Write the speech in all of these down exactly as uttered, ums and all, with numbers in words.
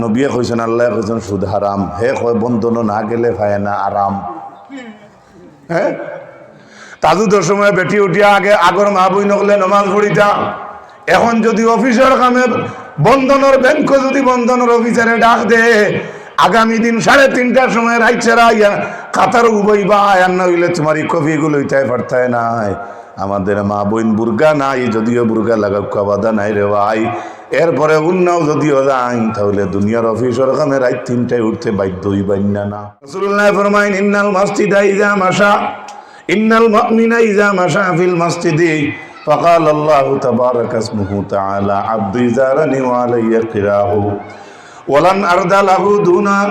নবিয়ে কইছইন, আল্লায় কইছইন সুদ হারাম। হে কয় বন্ধনো না গেলে পায় না আরাম। হ্যাঁ, তাজুদর সময় বেটি উঠিয়া আগে আগর মা বইন অকলে নমাজ পড়িতা। এখন যুদি অফিসর কামে বন্ধনর ব্যাংকো যুদি বন্ধনর অফিসারে ডাক দে, আগামী দিন সাড়ে তিনটার সময় রাইত সারা আইয়া কাতারো উবাইবায়, আর না অইলে তুমার ই কফিগু লইতায় পারতায় নায়। আমাদের মা বইন বুরকা নাই, যুদিও বুরকা লাগাউক্কা বাধা নাই রে ভাই। এরপরে উন্নাও যুদিও যাইন, তাইলে দুনিয়ার অফিসর কামে রাইত তিনটায় উঠতে বাধ্য অইবায় না, না। রাসূলুল্লায় ফরমাইন, "ইন্নাল মাসজিদা ইযা মাশা, ইন্নাল মুমিনা ইযা মাশা ফিল মাসজিদি, ফাকালা আল্লাহু তাবারাকা ইসমুহু তাআলা, আবদি জারানি ওয়া আলাইয়া কিরাহু, ওয়ালান আরদা লাহু দুনা,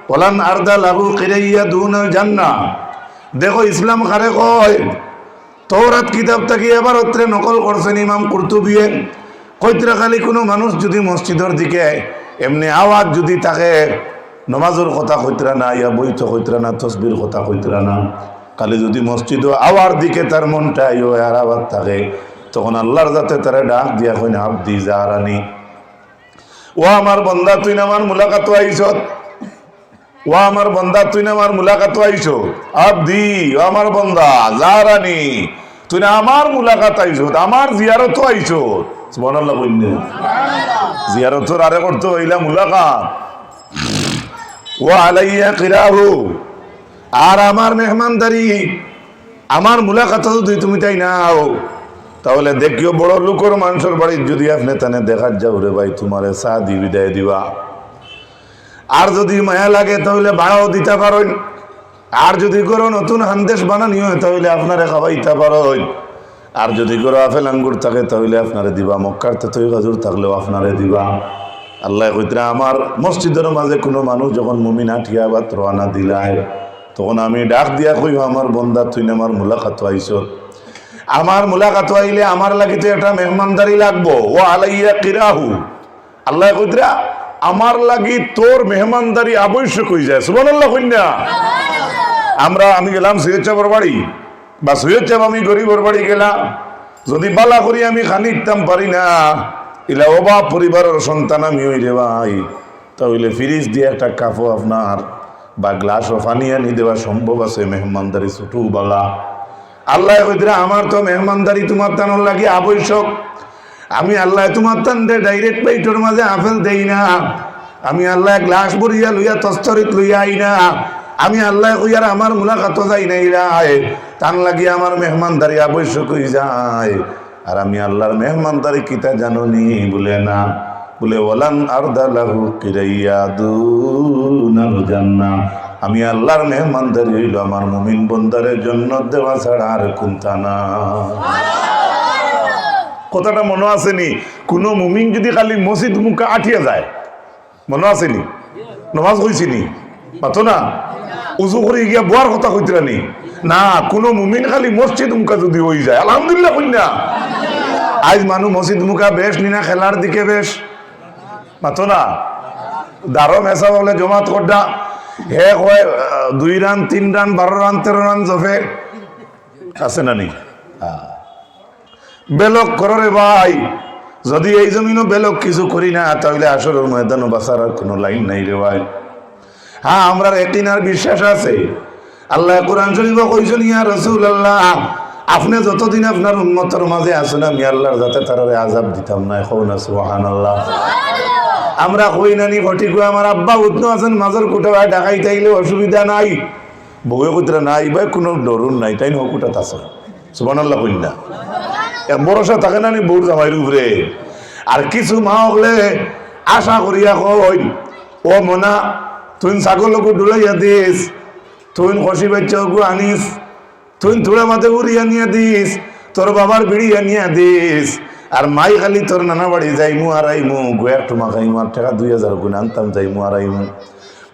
ওয়ালান আরদা লাহু কিরাইয়া দুনাল জান্নাহ।" দেখো, ইসলাম কারে কয়? তৌরাত কিতাব থাকি এবারতরে নকল করছইন ইমাম কুরতুবিয়ে। কইতরা খালি কুনু মানুষ যুদি মসজিদর দিকে এমনে আওয়াত যুদি থাকে, নমাজর কথা কইতরা না, ইয়া বইতো কইতরা না, তসবির কথা কইতরা না, খালি যুদি মসজিদো আওয়ার দিকে তার মনটা ইয়ো আর আওয়াত থাকে, তখন আল্লার জাতে তারে ডাক দিয়া কইন, "আবদি জারানি।" ও আমার বন্দা, তুইন আমার মুলাকাতো আইছত। ও আমার বন্দা, তুইন আমার মুলাকাতো আইছত। আবদি, ও আমার বন্দা, জারানি, তুইন আমার মুলাকাতো আইছত, আমার জিয়ারতো আইছত। সুবহানাল্লাহ কইন না? জিয়ারতর আরেক অর্থ অইলা মুলাকাত। ওয়া আলাইয়া কিরাহু, আর আমার মেহমানদারি, আমার মুলাকাতো যুদি তুমি তাইন না আও, তাইলে দেখিও বড় লোকর মানষর বাড়িত যুদি আপনে তানে দেখাত যাও রে ভাই, তুমারে চা দি বিদায় দিবা। আর যুদি মায়া লাগে তাইলে ভাড়াও দিতা পারইন। আর যুদি ঘরো নতুন হান্দেশ বানানি অয় তাইলে আপনারে খাওয়াইতা পারইন। আর যুদি ঘরো আপেল আঙ্গুর থাকে তাইলে আপনারে দিবা, মক্কার তেতই খাজুর থাকলেও আপনারে দিবা। আল্লায় কইতরা, আমার মসজিদর মাঝে কুনু মানুষ যখন মুমিন আটিয়া বাত রওয়ানা দিলায়, তখন আমি ডাক দিয়া কইমু, "আমার বন্দা, তুইন আমার মুলাকাতো আইছত। আমার মুলাকাতো আইলে আমার লাগি তো একটা মেহমানদারি লাগবো, ওয়া আলাইয়া কিরাহু।" আল্লায় কইতরা, "আমার লাগি তোর মেহমানদারি আবশ্যক অইযায়।" সুবহানাল্লাহ কইন না? আমরা, আমি গেলাম সৈয়দ সাবর বাড়ি, বা সৈয়দ সাব আমি গরিবর বাড়ি গেলাম, যুদি বালা করি আমি খানি দিতাম পারি না, ইলা অভাব পরিবারর সন্তান আমি অই রে ভাই, তাইলে ফ্রিজ দিয়া একটা কাপো আপনার বা গ্লাসো পানি আনি দেওয়া সম্ভব আছে, মেহমানদারি ছুটু বালা। আল্লায় কইতরা, "আমার তো মেহমানদারি তুমার তানর লাগি আবশ্যক। আমি আল্লায় তুমার তানরে direct plate-র মাঝে আপেল দেই না। আমি আল্লায় গ্লাস ভরিয়া লইয়া তস্তরিত লইয়া আই না। আমি আল্লায় কইয়ার আমার মুলাকাতো যাই না ইলায়। তান লাগি আমার মেহমানদারি আবশ্যক অইযায়।" আর আমি আল্লার মেহমানদারি কিতা জানো নি? বুলে, "না।" বুলে, "ওয়ালান আরদা লাহু কিরাইয়া দুনাল জান্নাহ।" আমি আল্লার মেহমানদারি অইলো আমার মুমিন বন্দারে জন্নত দেওয়া ছাড়া আর কুন্তা না। কথাটা মনো আছে নি? কুনু মুমিন যুদি খালি মসজিদ মুখা আটিয়া যায়, মনো আছে নি? নমাজ কইছি নি? মাতো না? উজু করি গিয়া বওয়ার কথা কইতরা নি? না, কুনু মুমিন খালি মসজিদ মুখা যুদি অইযায়, আলহামদুলিল্লাহ কইন না? আইজ মানুষ মসজিদ মুখা বেশ নি না খেলার দিকে বেশ? মাতো না? দারম হিসাব অইলে জমাত করডা, হে কয়, আহ, দুই রান, তিন রান, বারো রান, তেরো রান জফে। আছে না নি? হ্যাঁ। বেলক করো রে ভাই, যুদি এই জমিনো বেলক কিছু করি না, তাইলে হাশরর ময়দানো বাঁচার আর কুনু লাইন নাই রে ভাই। হ্যাঁ, আমরার একিন আর বিশ্বাস আছে। আল্লায় কুরআন শরিফো কইছইন, "ইয়া রাসুলুল্লাহ, আপনে যতদিন আপনার উম্মতর মাঝে আছইন, আমি আল্লার জাতে তারারে আযাব দিতাম নায়।" কও না সুবহানাল্লাহ। আমরা কই না নি, ফটিকু, আমার আব্বা উতনো আছইন, মাঝর কুটাবায় ডাকাইত আইলে অসুবিধা নাই। বউয়ে কইতরা, "না, ইবায় কুনু ডরুন নাই, তাইন হক কুটাত আছইন।" সুবহানাল্লাহ কইন না। এক ভরসা থাকে না নি বউর জামাইর উপরে। আর কিছু মা অকলে আশা করিয়া কইন, "ও মনা, তুইন ছাগল অগু ডুলাইয়া দিস, তুইন খাসি বাইচ্চা অগু আনিস, তুইন তুড়া মাতে উড়ি আনিয়া দিস, তোর বাবার বিড়ি আনিয়া দিস, আর মাই খালি তোর নানা বাড়ি যাইমু আর আইমু, গুয়া একটু মাখাইমু আর টেকা দুই হাজার গুণ আনতাম, যাইমু আর আইমু।"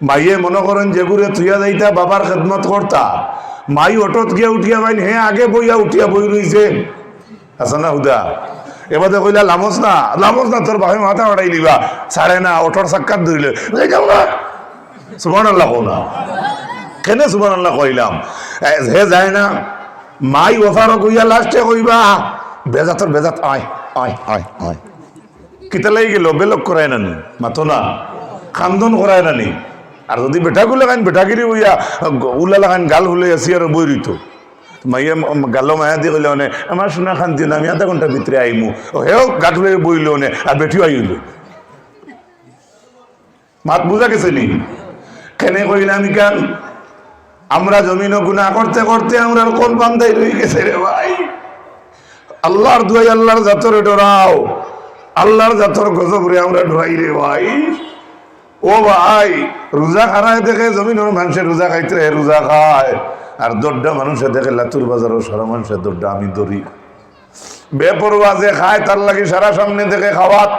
মাইয়ে মনো করইন যেগুরে থুইয়া যাইতা, বাবার খেদমত করতা। মাই অটোত গিয়া উঠিয়া পাইন, হে আগে বইয়া উঠিয়া বই রইছে। আছে না হুদা? এবাদে কইলা, "লামস না, লামস না, তোর বাপে মাথা ফাটাইলিবা।" ছাড়ে না, অটোর চাক্কাত ধরিলে, "এই যাও না।" সুবহানাল্লাহ কও না। কেনে সুবহানাল্লাহ কইলাম? এ, হে যায় না, মাই ওফারো কইয়া লাস্টে কইবা, "বেজাতর বেজাত, আয়, আয়, আয়, আয়।" কিতা লাগি গেল? বেলক করায় না নি? মাতো না। কান্দন করায় না নি? আর যদি বেটাগুলা খান বেটাগিরি অইয়া উলা লাখান গাল ফুলাইয়া চেয়ারো বই রইতো, মাইয়া ম-, গালো মায়া দি কইলে, "মানে আমার সোনা, কান্দিও না, আমি আধা ঘন্টার ভিতরে আইমু।" ও হেও গাল ফুলাইয়া বইলো নে, আর বেটিও আইলো। মাত বুঝা গেছে নি? কেনে কইলাম ইখান? আমরা জমিনো গুনা করতে করতে আমরার কলব আন্দাইর অই গেছে রে ভাই। আল্লার দুয়াই, আল্লার জাতরে ডরাও, আল্লার জাতর গজবরে আমরা ডরাই রে ভাই। ও ভাই, রোজা খারায় দেখে জমিনর মানষে রোজা খাইতরা, হে রোজা খায়, আর দরডা মানষে দেখে লাতুর বাজারো সারা মানষে দরডা আমি ধরি। বেপরোয়া যে খায়, তার লাগি সারা সামনে দেখে খাওয়াত।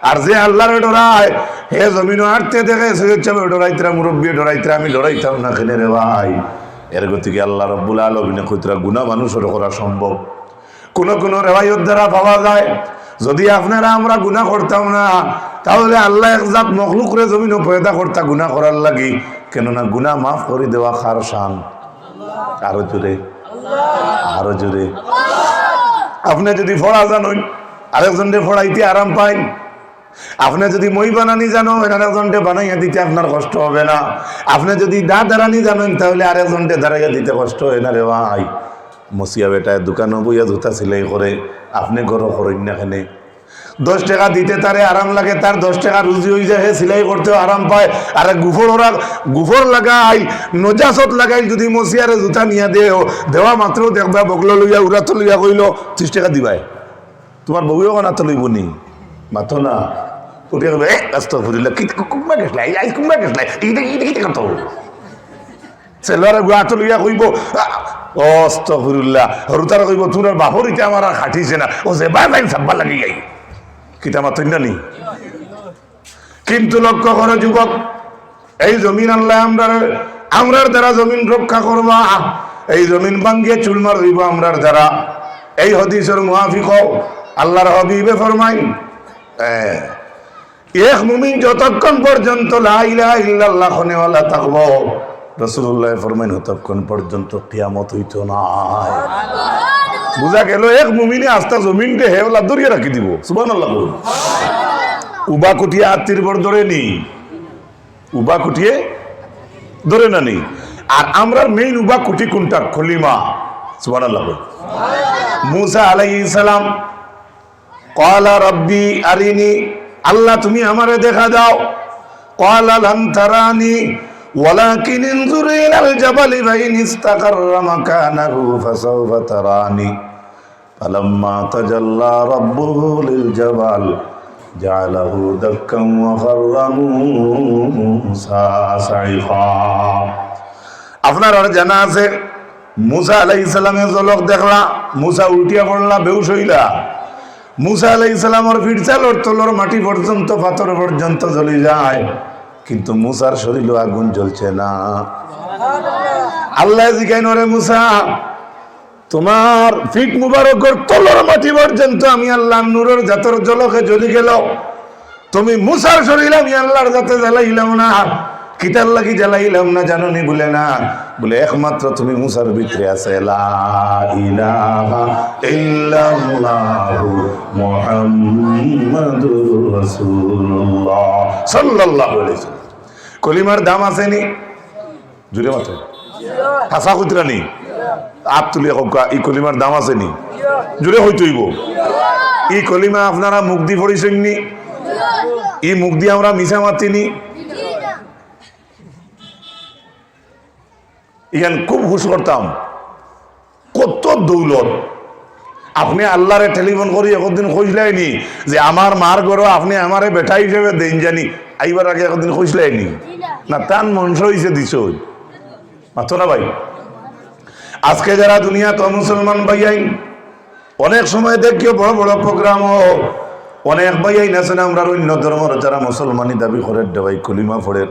আর যে আল্লারে ডরায়, হে জমিনো আটতে দেখে, সৈয়দ সাবে ডরাইতরা, মুরব্বিয়ে ডরাইতরা, আমি ডরাইতাম না কেনে রে ভাই? এর গতিকে আল্লা রব্বুল আলামিনে কইতরা, গুনা মানুষর করা সম্ভব। কুনু কুনু রেওয়ায়ত দ্বারা পাওয়া যায়, যদি আপনারা আমরা গুনা করতাম না, তাহলে আল্লায় এক জাত মখলুকরে জমিনো পয়দা করতা গুনা করার লাগি। কেননা গুনা মাফ করি দেওয়া কার শান? আরো জোরে, আরো জোরে। আপনে যদি পড়া জানইন, আরেকজনরে পড়াইতে আরাম পাইন। আপনে যদি মই বানানি জানইন, আরেকজনরে বানাইয়া দিতে আপনার কষ্ট হবে না। আপনে যদি দা দারানি জানইন, তাহলে আরেকজনরে দারাইয়া দিতে কষ্ট হয় না রে ভাই। মসিয়া বেটায় দোকানো বইয়া জুতা সিলাই করে, আপনে ঘরো করইন না কেনে? দশ টেকা দিতে তারে আরাম লাগে, তার দশ টেকা রুজি অই যায়, হে সিলাই করতেও আরাম পায়। আর গুফর ওরা, গুফর লাগাই, নজাসত লাগাই, যদি মসিয়ারে জুতা নিয়া দেও, দেওয়া মাত্র দেখবা বগলো লইয়া, উড়াতো লইয়া কইলো, "ত্রিশ টেকা দিবায়।" তুমার বউয়ে অখান আতো লইবো নি? মাতো না। উঠিয়া কইবো, "এ, আস্তাগফিরুল্লাহ, কি, কু-, কুম্বা গেছলা? এই, এই কুম্বা গেছলা? এইটা, এইটা, এইটা কত?" সেলওয়ারর গুয়া আতো লইয়া কইবো, "আ, আস্তাগফিরুল্লাহ।" হুরুতারে কইবো, "তুমার বাপর ইটা আমার আর খাটিছে না।" ও যে বায় বাইন সাব্বা লাগি যাই। কিতা মাতইন না নি? কিন্তু লক্ষ্য করো যুবক, এই জমিন আল্লায় আমরার, আমরার দ্বারা জমিন রক্ষা করবা, এই জমিন ভাঙ্গিয়া চুরমার অইবো আমরার দ্বারা। এই হাদিসর মুআফিক আল্লার হাবিবে ফরমাইন, এ, এক মুমিন যতক্ষণ পর্যন্ত লা ইলাহা ইল্লাল্লাহ কনেওয়ালা থাকবো, রাসূলুল্লায় ফরমাইন, ততক্ষণ পর্যন্ত কিয়ামত অইতো নায়। বুঝা গেল, এক মুমিনে আস্তা জমিনরে হেওলা ধরিয়া রাখি দিবো। সুবহানাল্লাহ বলুন। উবা কুটিয়ে আত্তির বর ধরে নি, উবা কুটিয়ে ধরে না নি। আর আমরার মেইন উবা কুটি কুনটা? কলিমা। সুবহানাল্লাহ বলুন। মুসা আলাইহিস সালাম قال رب أرني, আল্লাহ তুমি আমারে দেখা দাও। قال لن تراني ولكن انظر إلى الجبل فإن استقر مكانه فسوف تراني. فلما تجلى ربه للجبل جعله دكا وخر موسى صعقا. আপনারার জানা আছে, মুসা আলাইহিস সালামে জলক দেখলা, মুসা উল্টিয়া পড়লা, বেহুশ অইলা। মুসা আলাইহিস সালামর ফিটচালর তলর মাটি পর্যন্ত, পাথর পর্যন্ত জ্বলি যায়, কিন্তু মুসার শরীলো আগুন জ্বলছে না। আল্লায় জিকাইন, "ওরে মুসা, তুমার ফিট মুবারকর তলর মাটি পর্যন্ত আমি আল্লার নূরর জাতর জলকে জ্বলি গেল, তুমি মুসার শরীল আমি আল্লার জাতে জ্বালাইলাম না।" কিতার লাগি জ্বালাইলাম না জানো নি? বুলে না, বুলে একমাত্র তুমি মুসার ভিতরে আছে লা ইলাহা ইল্লাল্লাহু মুহাম্মাদুর রাসূলুল্লাহ সাল্লাল্লাহু আলাইহি ওয়াসাল্লাম। কলিমার দাম আছে নি? জুরে মাতো। হাছা কইতরা নি? আত তুলিয়া কউক্কা, ই কলিমার দাম আছে নি? জুরে কইতে অইবো। ই কলিমা আপনারা মুখ দি পড়ছইন নি? ই মুখ দি আমরা মিছা মাতি নি? ইখান খুব হুশ করতাম। কত দৌলত। আপনে আল্লারে টেলিফোন করি একদিন কইছলায় নি যে আমার মার ঘরো আপনে আমারে বেটা হিসাবে দেইন জানি, আইবার আগে একদিন কইছলায় নি? না, তান মনসা অইছে দিছইন। মাতো না ভাই। আজকে যারা দুনিয়াত মুসলমান ভাইয়াইন, অনেক সময় দেখিও বড় বড় প্রোগ্রামো অনেক ভাইয়াইন আছইন আমরার অইন্য ধর্মর, যারা মুসলমানি দাবি করের, দেওয়াই কলিমা পড়ের,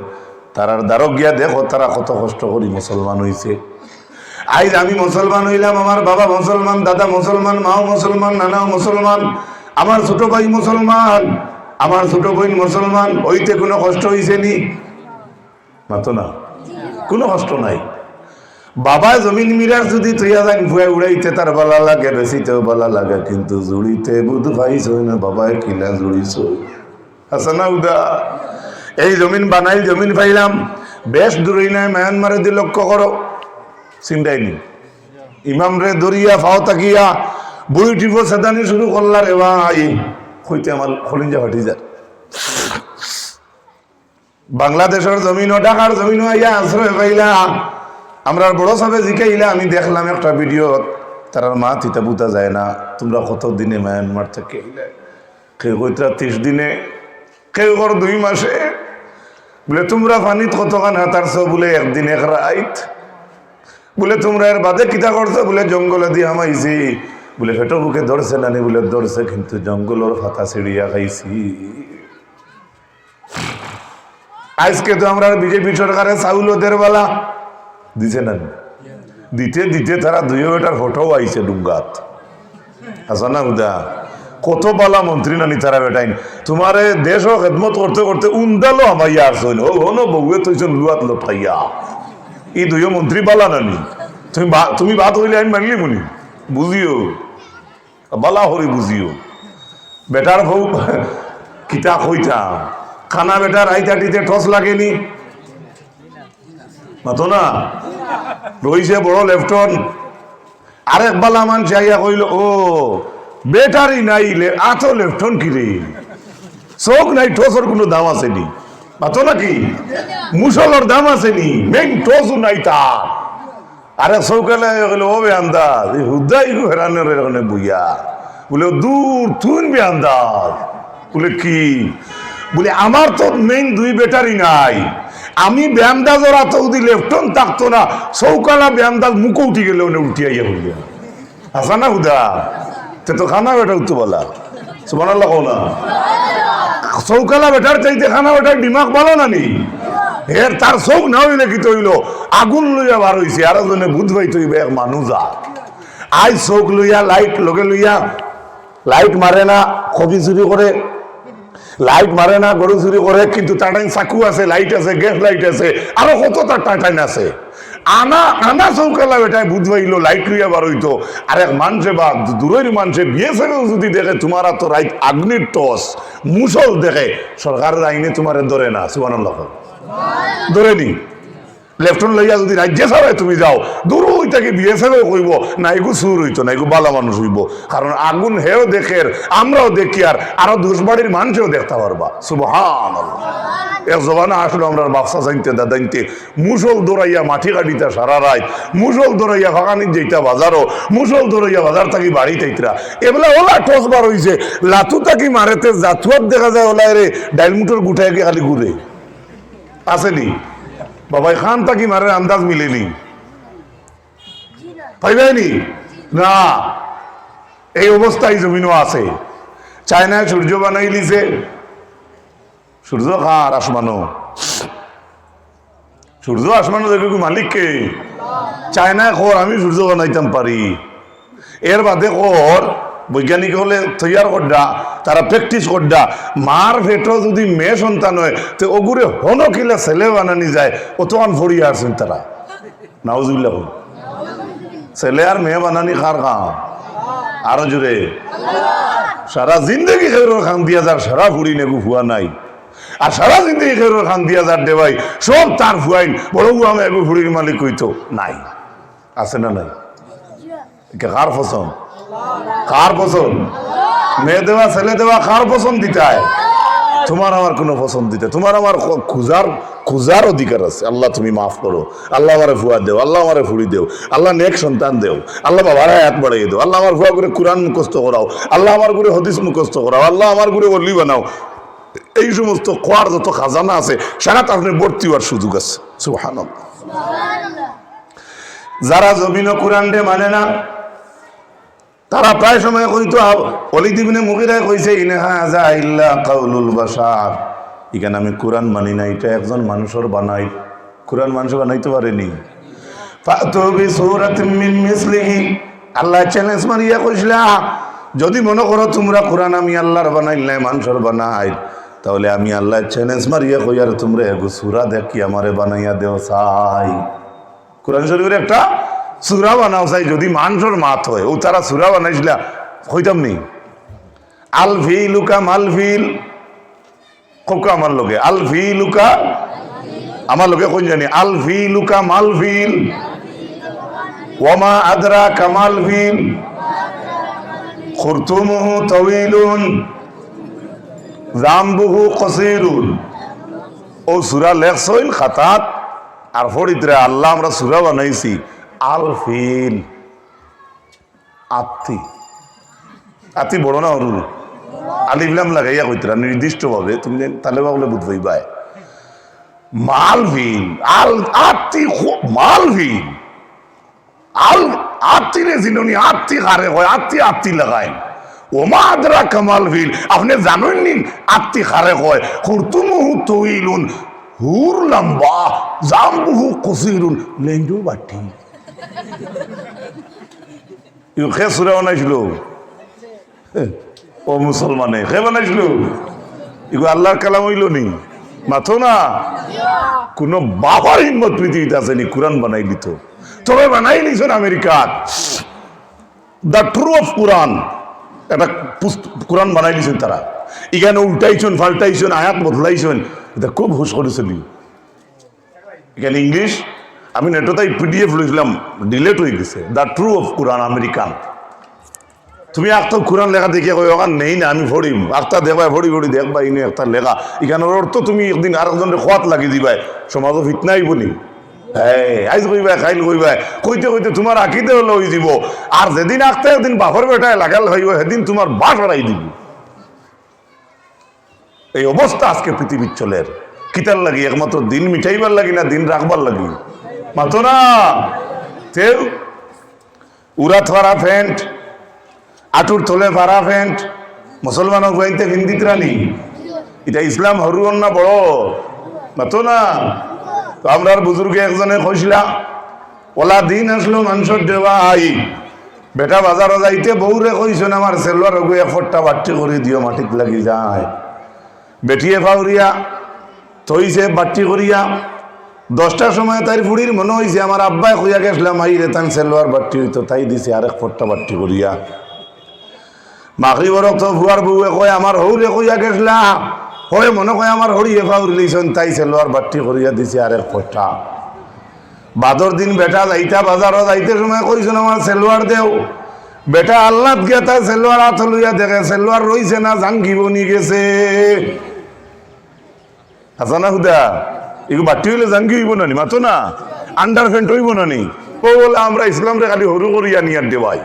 তারার দ্বারো গিয়া দেখো তারা কত কষ্ট করি মুসলমান অইছে। আইজ আমি মুসলমান অইলাম, আমার বাবা মুসলমান, দাদা মুসলমান, মাও মুসলমান, নানাও মুসলমান, আমার ছোট ভাই মুসলমান, আমার ছোট বইন মুসলমান, অইতে কুনু কষ্ট অইছে নি? মাতো না, কুনু কষ্ট নাই। বাবায় জমিন মিরাস যুদি থইয়া যাইন, পুয়ায় উড়াইতে তার ভালা লাগে, বেচিতেও ভালা লাগে, কিন্তু জুড়িতে বুঝ পাইছইন না বাবায় কিলা জুড়িছইন। আছে না উদা? এই জমিন বানাইল, জমিন পাইলাম, বেশ দূরই নাই, মায়ানমারেদি লক্ষ্য করো, চিন্তাই নেই। ইমামরে ধরিয়া ফাও থাকিয়া বুড়ি টিপো সেদানি শুরু করলা রে ভাই, কইতে আমার কলিজা ফাটি যায়। বাংলাদেশর জমিনও, ঢাকার জমিনও আইয়া আশ্রয় পাইলা। আমরার বড় সাবে জিকাইলা, আমি দেখলাম একটা ভিডিও, তারার মা তিতা পুতা যায় না, তোমরা কত দিনে মায়ানমার থাকি আইলা? কেউ কইতরা ত্রিশ দিনে, কেউ কর দুই মাসে। বুলে, তোমরা পানিত কতখান হাতারছো? বুলে, একদিন এক রাইত। বুলে, তোমরা এর বাদে কিতা করছো? বুলে, জঙ্গলেদি হামাইছি। বুলে, পেটো ভুকে ধরছে নানি? বুলে, ধরছে, কিন্তু জঙ্গলর পাতা ছিড়িয়া খাইছি। আইজকে তো আমরার বিজেপি সরকারে চাউলও দের বালা দিছে না নি? দিতে দিতে তারা দুইও বেটার ফটোও আইছে ডুঙ্গাত। হাছা না হুদা? কত বালা মন্ত্রী নানি তারা বেটাইন। তোমারে দেশও খেদমত করতে করতে উন্দালো হামাইয়া আরছইন। ও হনো বউয়ে তইছইন লুয়াত লটকাইয়া। ই দুইও মন্ত্রী বালা নানি? তুমি বা-, তুমি বাদ অইলে আমি মানলিমুনি। বুঝিও। বালা করি বুঝিও। বেটার বউ কিতা কইতা? কানা বেটার আইতা টিতে টস লাগেনি? মাতো না? রইছে বড় লেফটন। আরেক বালা মানষে আইয়া কইল, "ও, ব্যাটারি নাই লে, আতো লেফটন কি রে? চউখ নাই, টসর কুনু দাম আছে নি?" মাতো নাকি? মুসলর দাম আছে নি? মেইন টসও নাই তার। আরে চউখআলা কইল, "ও বেআন্দাজ, ই হুদা ইগু হেরানের এখানে বইয়া।" বুলে, "দূর, তুই বেআন্দাজ।" বুলে, "কি?" বুলে, "আমার তো মেইন দুই ব্যাটারি নাই। আমি বেআন্দাজর আতো যদি লেফটন থাকতো না, চউখআলা বেআন্দাজ মুখো উঠি গেলে অনে উল্টি আইয়া বইয়া।" হাছা না হুদা? তে তো কানা বেটা উত্তু বালা। সুবহানাল্লাহ কও না। চউখআলা বেটার চাইতে কানা বেটার দিমাগ বালা নানি? এর তার চউখ না অইলে কিতা অইলো? আগুন লইয়া বার অইছে, আরো জনে বুঝ পাইতো অইবে এক মানুষ যা। আইজ চউখ লইয়া, লাইট লগে লইয়া, লাইট মারে না, কফি চুরি করে, লাইট মারে না, গরু চুরি করে, কিন্তু তার টাইম চাকু আছে, লাইট আছে, গ্যাস লাইট আছে, আরো কত তার টাইম আছে। আনা, আনা চউখআলা বেটায় বুঝ পাইলো, লাইট লইয়া বার অইতো। আর এক মানষে বা দূরর মানষে বিএসএফ যদি দেখে তোমার আতো রাইত আগ্নির টস, মুসল দেখে, সরকারের আইনে তোমারে ধরে না, সুবহানাল্লাহ। ধরে নি? লেফটন লইয়া যদি রাজ্যে সারায় তুমি যাও, দূর অই থাকি বিএসএফ কইবো, "না, এগু চুর অইতো না, এগু বালা মানুষ অইবো।" কারণ আগুন হেও দেখের, আমরাও দেখিয়ার, আরো দশ বাড়ির মানষেও দেখতা পারবা। সুবহানাল্লাহ। এক জমানা আসলো আমরার বাফসা জানতে, দাদাইনতে, মুসল দৌড়াইয়া মাটি কাটিতা সারা রাইত, মুসল দৌড়াইয়া ফাঁকানিত যাইতা বাজারও, মুসল দৌড়াইয়া বাজার থাকি বাড়িত আইতরা। এবলা ওলা টস বার অইছে, লাতু থাকি মারেতে জাতুয়াত দেখা যায় ওলা রে, ডাইল মুটর গুটায় কি খালি ঘুরে। আছে নি? বাবাই খান থাকি মারের আন্দাজ মিলে নি? পাইবায় নি? না। এই অবস্থা ই জমিনও আছে। চায়নায় সূর্য বানাইলিছে। সূর্য কার? আসমানো। সূর্য আসমানো দেখে কি মালিক কে? চায়নায় কর, "আমি সূর্য বানাইতাম পারি।" এর বাদে কর, বৈজ্ঞানিক অকলে তৈয়ার করডা, তারা প্র্যাকটিস করডা। মার পেটো যদি মেয়ে সন্তান অয়, তে অগুরে হনো কিলা ছেলে বানানি যায়, অতখান ফড়িয়া আরছইন তারা। নাউজুবিল্লাহ কইন। ছেলে আর মেয়ে বানানি কার কাম? আরো জোরে। সারা জিন্দেগি কেউরর কান্দিয়া যার, সারা ফুড়িন এগু ফুয়া নাই। আর সারা জিন্দেগি কেউরর কান্দিয়া যার দে ভাই, সব তার ফুয়াইন, বড় বউ আমি এগু ফুড়ির মালিক কইতো নাই। আছে না নাই? ইটা কার পছন্দ? কার পছন্দ? মেয়ে দেওয়া, ছেলে দেওয়া কার পছন্দ দিতায়? তোমার আমার কুনু পছন্দ দিতায়, তোমার আমার খু-, খুজার, খুজার অধিকার আছে। আল্লাহ তুমি মাফ করো, আল্লাহ আমারে ফুয়া দেও, আল্লাহ আমারে ফুড়ি দেও, আল্লাহ নেক সন্তান দেও, আল্লাহ বাবার হায়াত বাড়াইয়া দেও, আল্লাহ আমার ফুয়াগুরে কুরআন মুখস্থ করাও, আল্লাহ আমার গুরে হাদিস মুখস্থ করাও, আল্লাহ আমার গুরে ওলি বানাও। এই সমস্ত কওয়ার যত খাজানা আছে, সারাত আপনে ভর্তি অওয়ার সুযোগ আছে। সুবহানাল্লাহ। যারা জমিনো কুরআনরে মানে না, তারা প্রায় সময় কইতো, আব-, ওলিদ ইবনে মুগিরায় কইছে, "ইন হাযা ইল্লা কাউলুল বাশার।" ইখান আমি কুরআন মানি না, ইটা একজন মানষর বানাই। কুরআন মানষে বানাইতো পারে নি? "ফাতু বিসূরাতিম মিন মিসলিহি।" আল্লায় চ্যালেঞ্জ মারিয়া কইছলা, "যদি মনো করো তুমরা কুরআন আমি আল্লার বানাইল নায়, মানষর বানাইল, তাইলে আমি আল্লায় চ্যালেঞ্জ মারিয়া কইয়ার তুমরা এগু সূরা দেখি আমারে বানাইয়া দেও চাই।" কুরআন শরীফর একটা সূরা বানাও চাই, যদি মানষর মাত অয়, অউ তারা সূরা বানাইছলা, কইতাম নি? আল ফিলু কা মাল ফিল। কউক্কা আমার লগে, আল ফিলুকা, আমার লগে কইন জানি, আল ফিলুকা মাল ফিল, ওয়ামা আদরা কামাল ফিল, খুরতুমুহু তওয়িলুন, জামবুহু কসিরুন। অউ সূরা লেখছইন খাতাত, আর ফড়িতরা আল্লাহ আমরা সূরা বানাইছি আল ফিল। আত্তি। আত্তি বড় না হুরু? আলিফ লাম লাগাইয়া কইতরা নির্দিষ্টভাবে, তুমি যেন তালেবা বলে বুঝ পাইবায়। মাল ফিল, আল, আত্তি খু-, মাল ফিল। আল, আত্তিরে চিনো নি, আত্তি কারে কয়, আত্তি, আত্তি লাগাইন। ওমা আদরা কামাল ফিল, আপনে জানইন নি আত্তি কারে কয়? খুরতুমুহু তওয়িলুন, হুর লম্বা, জামবুহু কসিরুন, লেংডু বাটি। ইগু কে সূরা বানাইছিল? ও মুসলমানে, কে বানাইছিল? ইগু আল্লাহর কালাম অইলো নি? মাতো না? কুনু বাবার হিম্মত পৃথিবীত আছে নি কুরআন বানাইলিতো? তবে বানাইলিছইন আমেরিকাত। The True of Quran, একটা পুস্ত-, কুরআন বানাইলিছইন তারা। ইখানো উল্টাইছইন, ফাল্টাইছইন, আয়াত বদলাইছইন। ইটা খুব হুশ করি চলি। ইখান ইংলিশ, আমি নেটো তাই পিডিএফ লইছিলাম, ডিলিট অই গেছে। The True of Quran, American. তুমি আখতা কুরআন লেখা দেখিয়া কইও, "অখান নেই না, আমি ফড়িমু।" আখতা দেখবায়, ফড়ি ফড়ি দেখবায়, ইনো একটা লেখা। ইখানর অর্থ তুমি একদিন আরকজনরে কওয়াত লাগি দিবায়, সমাজো ফিতনা আইবো নি? হ্যাঁ, আইজ কইবায়, কাইল কইবায়, কইতে কইতে তুমার আকিদা অলা অই যিবো। আর যেদিন আখতা একদিন বাপর বেটায় লাগাল অইবো, হেদিন তুমার বাশ হারাই দিবো। এই অবস্থা আজকে পৃথিবীত চলের। কিতার লাগি? একমাত্র দিন মিটাইবার লাগি না দিন রাখবার লাগি? মাতো না। তেউ উরাত ফাড়া প্যান্ট, আটুর তলে ফাড়া প্যান্ট, মুসলমানর গুয়াইন্তে ফিন্দিতরা নি? ইটা ইসলাম হুরু অর না বড়? মাতো না। তো আমরার বুজুর্গে একজনে কইছিলা, অলা দিন আছলো মানষর দেওয়া আই। বেটা বাজারো যাইতে বউরে কইছইন, "আমার সেলোয়ার অগু এক ফট্টা বাট্টি করি দিও, মাটিত লাগি যায়।" বেটিয়ে ফাউরিয়া থইছে বাট্টি করিয়া। দশটার সময় তাইর ফুড়ির মনো অইছে, "আমার আব্বায় কইয়া গেছলা, মাইরে তান সেলোয়ার বাট্টি অইতো, তাই দিছে আরেক ফট্টা বাট্টি করিয়া।" মাগরিবর অক্ত ফুয়ার বউয়ে কয়, "আমার হউরে কইয়া গেছলা, হউরে মনো কয় আমার হড়িয়ে ফাউরিলিছইন, তাই সেলোয়ার বাট্টি করিয়া দিছে আরেক ফট্টা।" বাদর দিন বেটা যাইতা বাজারো যাইতে সময় কইছইন, "আমার সেলোয়ার দেও।" বেটা আল্লাত গিয়া তার সেলোয়ার আতো লইয়া দেখে, সেলোয়ার রইছে না, জাঙ্গি বনি গেছে। হাছা না হুদা? ইগু বাট্টি অইলে জাঙ্গি অইবো না নি, মাতো না? আন্ডার প্যান্ট অইবো না নি? অউ বলে আমরা ইসলামরে খালি হুরু করিয়া নিয়ার দেওয়াই,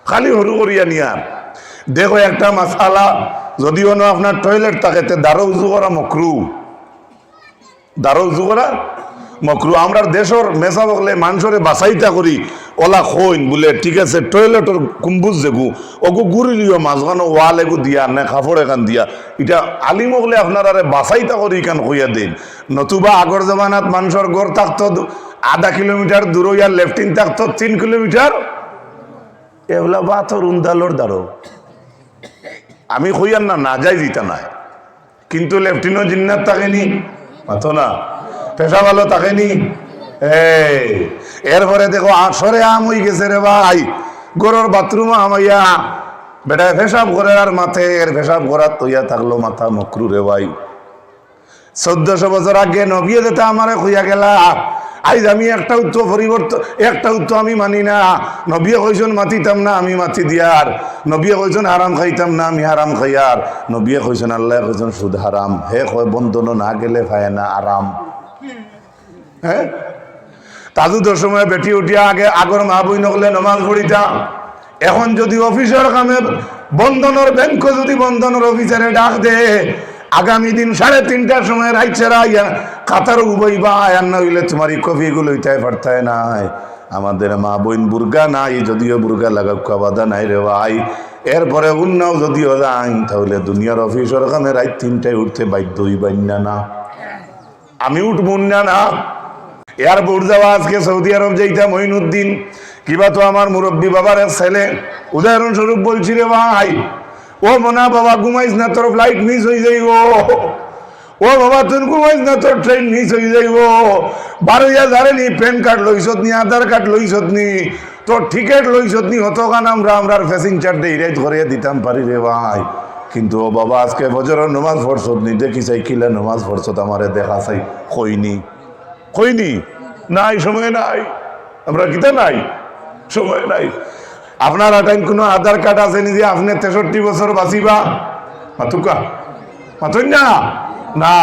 খালি হুরু করিয়া নিয়ার। দেখো একটা মাসালা, যুদি অনো আপনার টয়লেট থাকে, তে দারো উজু করা মকরু। দারো উজু করা মকরু। আমরার দেশর মেসাব অকলে মানষরে বাচাইতা করি অলা কইন বুলে, ঠিক আছে, টয়লেটর কুম্বুজ যেগু, অগু গুড়িলিও মাঝখানো ওয়াল এগু দিয়া, নে কাপড় এখান দিয়া। ইটা আলিম অকলে আপনারারে বাচাইতা করি ইখান কইয়া দেইন। নতুবা আগর জমানাত মানষর ঘর থাকতো দু-, আধা কিলোমিটার দূর অইয়া লেট্রিন থাকতো তিন কিলোমিটার। এবলা বাতর উন্দালর দারো। আমি কইয়ার না, না যাই দিতা নায়। কিন্তু লেট্রিনও জিন্নাত থাকে নি, মাতো না? পেশাব অলা থাকে নি? এ, এরপরে দেখো, আসরে আম অই গেছে রে ভাই, ঘরর বাথরুমো হামাইয়া বেটায় পেশাব করের আর মাতের, পেশাব করাত অইয়া থাকলো মাতা মকরু রে ভাই। চৌদ্দশো বছর আগে নবিয়ে যেটা আমারে কইয়া গেলা, আইজ আমি একটাও তো পরিবর্তন, একটাও তো আমি মানি না। নবিয়ে কইছইন মাতিতাম না, আমি মাতি দিয়ার। নবিয়ে কইছইন হারাম খাইতাম না, আমি হারাম খাইয়ার। নবিয়ে কইছইন, আল্লায় কইছইন সুদ হারাম, হে কয় বন্ধনো না গেলে পায় না আরাম। হ্যাঁ? তাজুদর সময় বেটি উঠিয়া আগে আগর মা বইন অকলে নমাজ পড়িতা। এখন যুদি অফিসর কামে বন্ধনর ব্যাংকো যুদি বন্ধনর অফিসারে ডাক দে, আগামী দিন সাড়ে তিনটার সময় রাইত সারা আইয়া কাতারো উবাইবা, আর না অইলে তুমার ই কফি ইগু লইতায় পারতায় নায়। আমাদের মা বইন বুরকা নাই, যুদিও বুরকা লাগাউক্কা বাধা নাই রে ভাই। এরপরে উন্নাও যুদিও যাইন, তাইলে দুনিয়ার অফিসর কামে রাইত তিনটায় উঠতে বাধ্য অইবা না, না? আমি উঠমু না, না? এয়ারপোর্ট যাওয়া, আজকে সৌদি আরব যাইতাম, মঈনুদ্দিন, কিবা তো আমার মুরব্বি বাবার এক ছেলে, উদাহরণস্বরূপ বলছি রে ভাই, ও মনা বাবা, ঘুমাইস না, তোর ফ্লাইট মিস অই যাইবো। ও বাবা, তুই ঘুমাইস না, তোর ট্রেন মিস অই যাইবো। বারো হাজারে নি প্যান কার্ড লইছত নি, আধার কার্ড লইছত নি, তোর টিকিট লইছত নি, অতখান আমরা, আমরার প্যাসেঞ্জার ডে ইরাইত করিয়া দিতাম পারি রে ভাই। কিন্তু ও বাবা, আজকে ফজরর নমাজ পড়ছত নি? দেখি চাই, কিলা নমাজ পড়ছত, আমারে দেখা চাই। কইনি, কইনি, নাই, সময় নাই। আমরা কিতা নাই? সময় নাই। আপনার আটাইন কোনো আধার কার্ড আছে নি যে আপনে তেষট্টি বছর বাঁচিবা? মাতুক্কা, মাতইন না? না।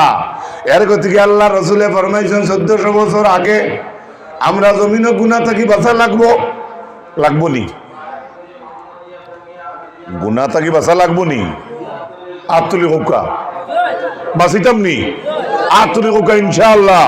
এর গতিকে আল্লার রসুলে ফরমাইছইন, চৌদ্দশো বছর আগে আমরা জমিনো গুনা থাকি বাঁচা লাগবো, লাগবো নি? গুনা থাকি বাঁচা লাগবো নি? আত তুলি কউক্কা। বাঁচিতাম নি? আত তুলি কউক্কা, ইনশাআল্লাহ।